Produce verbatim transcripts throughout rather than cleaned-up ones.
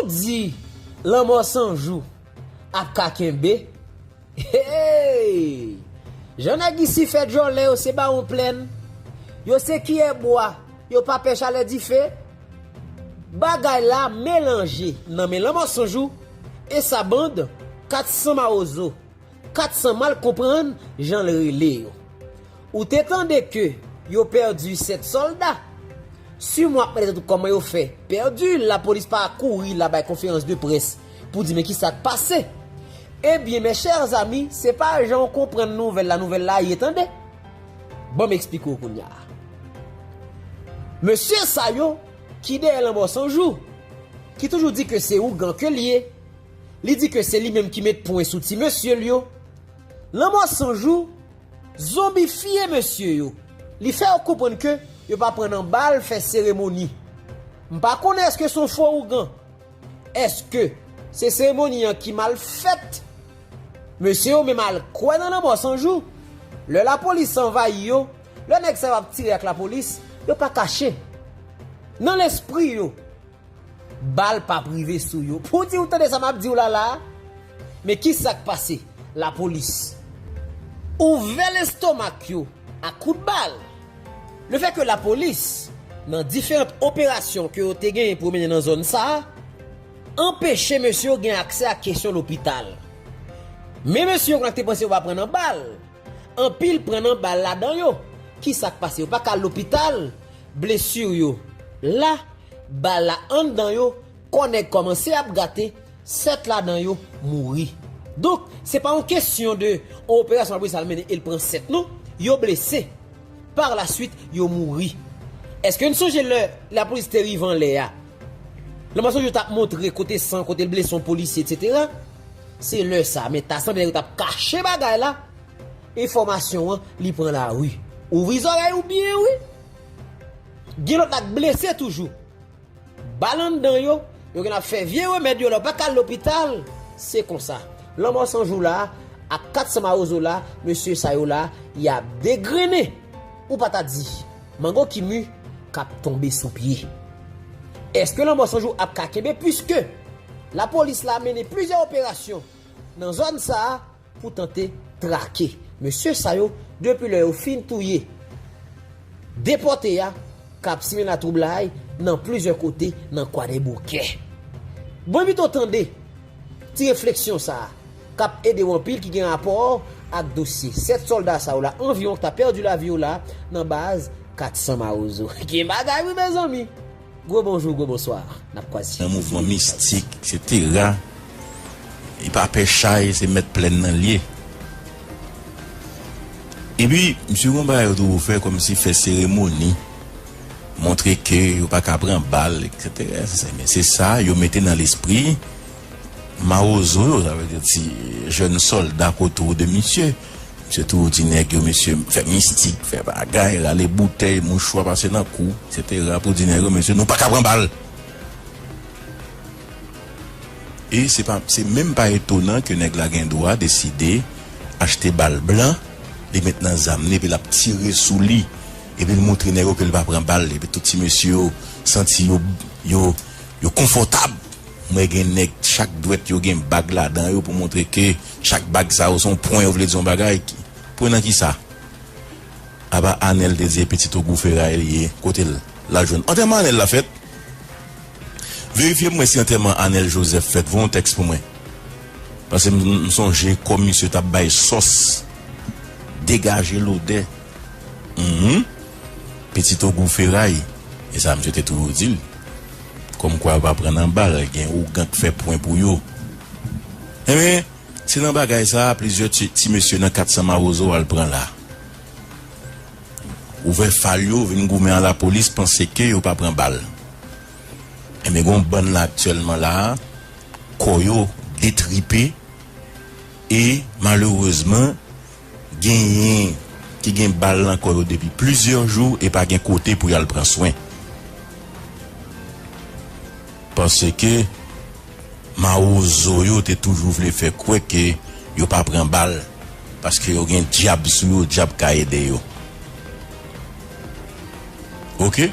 Di lanmò san jou ap ka kenbe. Hey! Jan nèg isi fè djòlè yo se bawon plèn. Yo se kiyè bwa. Yo pa pè chalè dife. Bagay la melanje nan men lanmò san jou e sa bann kat san mawozo. Kat san mal konprann jan l rele yo. Ou te tande ke yo pèdi sèt sòlda? Si mwen ap mande tout kòman yo fè pèdi, lapolis pa kouri la bay konferans de près pou di men ki sa k pase. Ebyen, mes chers amis, se pa jan w konprann nouvèl la, nouvèl la ye tande. Ban m eksplike w kounye a. Mesye sa yo ki dèyè lanmò san jou, ki toujou di ke se ougan ke l ye, li di ke se li menm ki met pwen sou ti mesye l yo. Lanmò san jou zonbifye mesye yo. Li fè yo konprann ke yo pa pran nan bal fè seremoni. M pa konnen èske se yon fo ougan. Èske se seremoni an ki mal fèt? Mesye yo menm al kwè nan lanmò san jou. Lè lapolis anvayi yo, lè nèg sa yo ap tire ak lapolis, yo pa kache. Nan lespri yo, bal p ap rive sou yo. Pou di w tande sa m ap di w la la a, men ki sa k pase? Lapolis ouvè lestomak yo ak kout bal. Lefètke lapolis, nan diferan operasyon ke yo te genyen pou yo mennen nan zòn sa a, anpeche mesye yo gen aksè ak kesyon lopital. Men mesye yo konn ak te panse yo pa pran nan bal. Anpil pran nan bal ladan yo. Ki sa k pase? Yo pa ka al lopital. Blesi yo la, bal la anndan yo, kò nèg kòmanse ap gate, sèt ladan yo mouri. Donk, se pa yon kesyon de yon operasyon lapolis al mennen e l pran sèt non. Yo blese. Par la suite, yo mouri. Èske n sonje lè lapolis te rive anlè a? Lanmò san jou t ap montre kote san, kote l blese yon polisye, etsetera. Se lè sa a, men ta sanble nèg yo t ap kache bagay la. Enfòmasyon an, li pran lari. Ouvri zòrèy ou byen, wi. Gen lòt la k blese toujou. Bal anndan yo, yo gen ap fè vye remèd yo la, yo pa ka al lopital. Se konsa. Lanmò san jou la, ak kat san mawozo la, mesye sa yo la, y ap degrennen. Ou pa ta di, mango ki mi, k ap tonbe sou pye. Èske lanmò san jou ap ka kenbe? Piske lapolis la mennen plizyè operasyon nan zòn sa a, pou tante trake mesye sa yo depi lè yo fin touye depòte a k ap simen latwoublay nan plizyè kote nan Kwadèboukè. Bon, envite w tande ti refleksyon sa a k ap ede w anpil, ki gen rapò ak dosye sèt sòlda sa yo la anviwon k ta pèdi lavi yo la nan baz kat san Mawozo. Gen bagay wi, mezanmi! Gwo bonjou, gwo bonswa. N ap kwaze. Nan mouvman mistik, etsetera. Li pa pè chay, se mèt plèn nan l ye. Epi, misye gen yon bagay yo toujou fè, kòmsi fè seremoni, montre ke yo pa ka pran bal, etsetera. Se, se, men se sa yo mete nan lespri mawozo yo, sa vle di ti jèn sòlda k otou de misye. Misye toujou di nèg yo, mesye, fè mistik, fè bagay, rale boutèy, mouchwa pase nan kou, etsetera, pou di nèg yo, mesye, nou pa ka pran bal. E se pa, se menm pa etonan ke nèg la gen dwa deside achte bal blan, li met nan zam li, epi l ap tire sou li, epi l montre nèg yo ke l pa pran bal, epi tout ti mesye yo santi yo, yo, yo konfòtab. Mwen gen nèg, chak dwèt yo gen bag ladan yo pou montre ke chak bag sa yo se yon pwen, yo vle di yon bagay. Ki, pwen nan kisa? Apa Anèl te di e pitit Ogou Feray li ye, kote l, l al jwenn? Antèman Anèl la fèt. Verifye pou mwen si antèman Anèl Jozèf fèt. Voye yon tèks pou mwen. Paske m, m sonje kòm misye t ap bay sòs, degaje lodè. Mhm. Pitit Ogou Feray. E sa misye te toujou di l. Kòmkwa yo pa pran nan bal, gen ougan k fè pwen pou yo. Enben, se nan bagay sa a, plizyè ti, ti mesye nan kat san Mawozo al pran la. Ouvè fal yo, vin goumen an lapolis, panse ke yo pa pran bal. Enben, gen yon bann la aktyèlman la, kò yo detripe, e malerezman, genyen ki gen bal nan kò yo depi plizyè jou e pa gen kote pou y al pran swen. Paske mawozo yo te toujou vle fè kwè ke yo pa pran bal, paske yo gen dyab sou yo, dyab ka ede yo. Oke?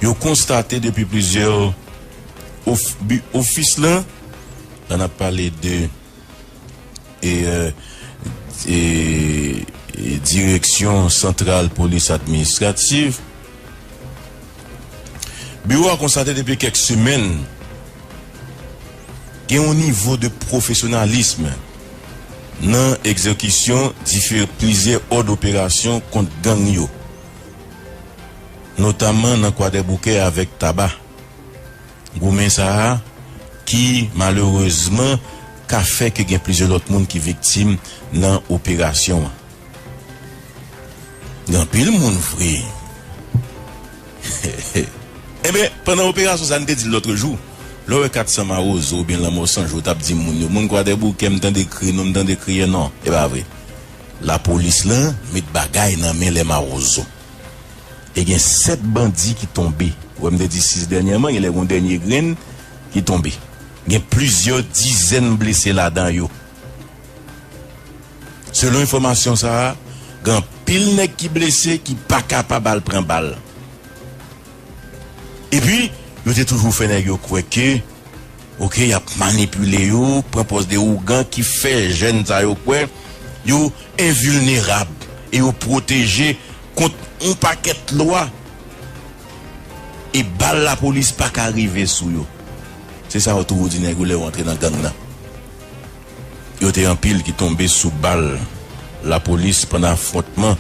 Yo konstate depi plizyè Of-, bi-, ofis lan, la n ap pale de, e, e, e, e, Direksyon Santral Polis Administrativ. Biwo a konstate depi kèk semèn, gen yon nivo de pwofesyonalism nan egzekisyon difè-, plizyè òd operasyon kont gang yo, notaman nan Kwadèboukè avèk Taba. Goumen sa a ki, malerezman, ka fè ke gen plizyè lòt moun ki viktim nan operasyon an. Gen anpil moun vre. Ebyen, pandan operasyon sa, n te di l lòt jou, lè w wè kat san Mawozo oubyen Lanmò San Jou, t ap di moun yo, moun Kwadèboukè, m tande kri nou, m tande kriye non. E pa vre. Lapolis lan met bagay nan men lè Mawozo. E gen sèt bandi ki tonbe. Ou wè m te di sis dènyèman, genlè gen yon dènye grenn ki tonbe. Gen plizyè dizèn blese ladan yo. Selon enfòmasyon sa a, gen anpil nèg ki blese ki pa kapab al pran bal. Epi, yo te toujou fè nèg yo kwè ke, oke, y ap manipile yo, pran pòz de ougan ki fè jèn sa yo kwè yo envilnerab e yo pwoteje kont yon pakèt lwa e bal lapolis pa ka rive sou yo. Se sa yo toujou di nèg yo lè yo antre nan gang nan. Yo te anpil ki tonbe sou bal lapolis pandan afwontman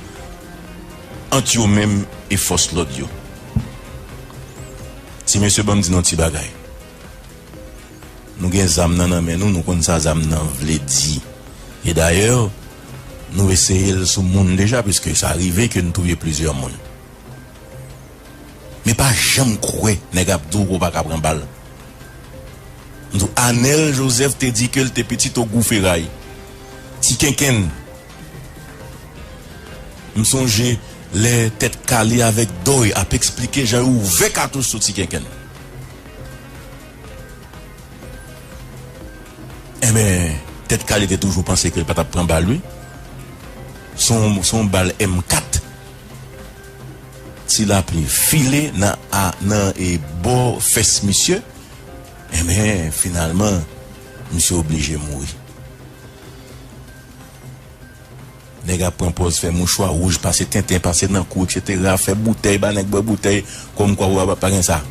ant yo menm e fòs lòd yo. Ti mesye, ban m di nou yon ti bagay. Nou gen zam nan nan men nou, nou konn sa zam nan vle di. E dayè, nou eseye l sou moun deja, piske sa rive ke n touye plizyè moun. Men pa janm kwè nèg ap di w ke w pa ka pran bal. M di w, Anèl Jozèf te di ke l te pitit Ogou Feray. Ti Kenkenn. M sonje lè Tèt Kale avèk Dòy ap eksplike jan yo ouvè katouch sou Ti Kenkenn. Enben, Tèt Kale te toujou panse ke l pa t ap pran bal, wi. Se yon, se yon bal M kat. Ti lapli file nan, a, nan, e, bò fès misye. Enben, finalman, misye oblije mouri. Nèg ap pran pòz fè mouchwa wouj pase tenten, pase nan kou, et cetera, fè boutèy, ba nèg bwè boutèy, kòmkwa w pa, pa gen sa.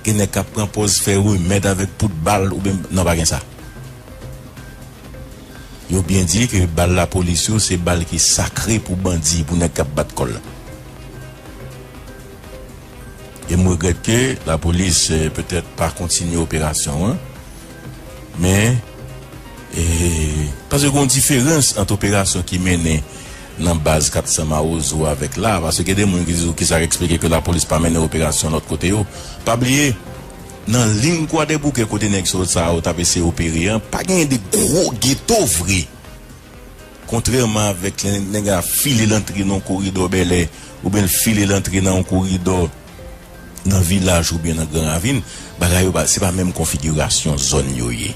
Gen nèg k ap pran pòz fè remèd avèk poud bal, oubyen, non, pa gen sa. Yo byen di ke bal lapolis yo, se bal ki sakre pou bandi, pou nèg k ap bat kò l la. E m regrèt ke lapolis, eh, petèt pa kontinye operasyon an, men, eh, paske gen yon diferans ant operasyon ki mennen nan baz kat san Mawozo avèk la, paske gen de moun ki di w kisa k eksplike ke lapolis pa mennen operasyon lòt kote yo. Pa bliye, nan liy Kwadèboukè kote nèg sòt sa yo t ap eseye opere an, pa genyen de gwo geto vre. Kontrèman avèk lè nèg la file l antre nan yon koridò Bèlè, oubyen l file l antre nan yon koridò nan Vilaj oubyen nan Gran Ravin, bagay yo pa, se pa menm konfigirasyon zòn yo ye.